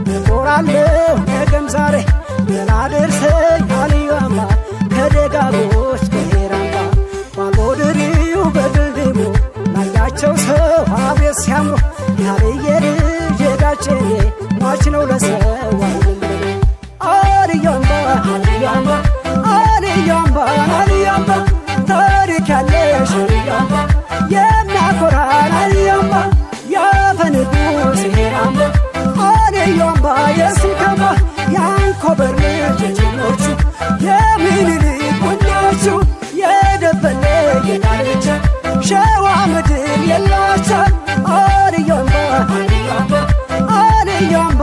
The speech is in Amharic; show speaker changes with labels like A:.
A: እኖራለሁ ነገም ዛሬ ገላደርሰኝ አልዩ አምባ ከደጋጎች ከሄራምባ ባልቦድሪው በግልድሙ ላያቸው ሰው አቤት ሲያምሩ ያልየ ልጅ የጋቼኔ ሟች ነው ለሰው አይልም። አልዩ አምባ አልዩ አምባ አልዩ አምባ አልዩ አምባ ታሪክ ያለሽ አልዩ አምባ የሚያኮራን አልዩ አምባ ያፈንጉስ ሄራምባ አልዩ አምባ የስንከባ ያንኮበር ልጅ የጀግኖቹ የሚኒልክ ወኔዎቹ የደበለ የዳርቻ ሸዋ ምድር የላቻ አልዩ አምባ አልዩ አምባ አልዩ አምባ።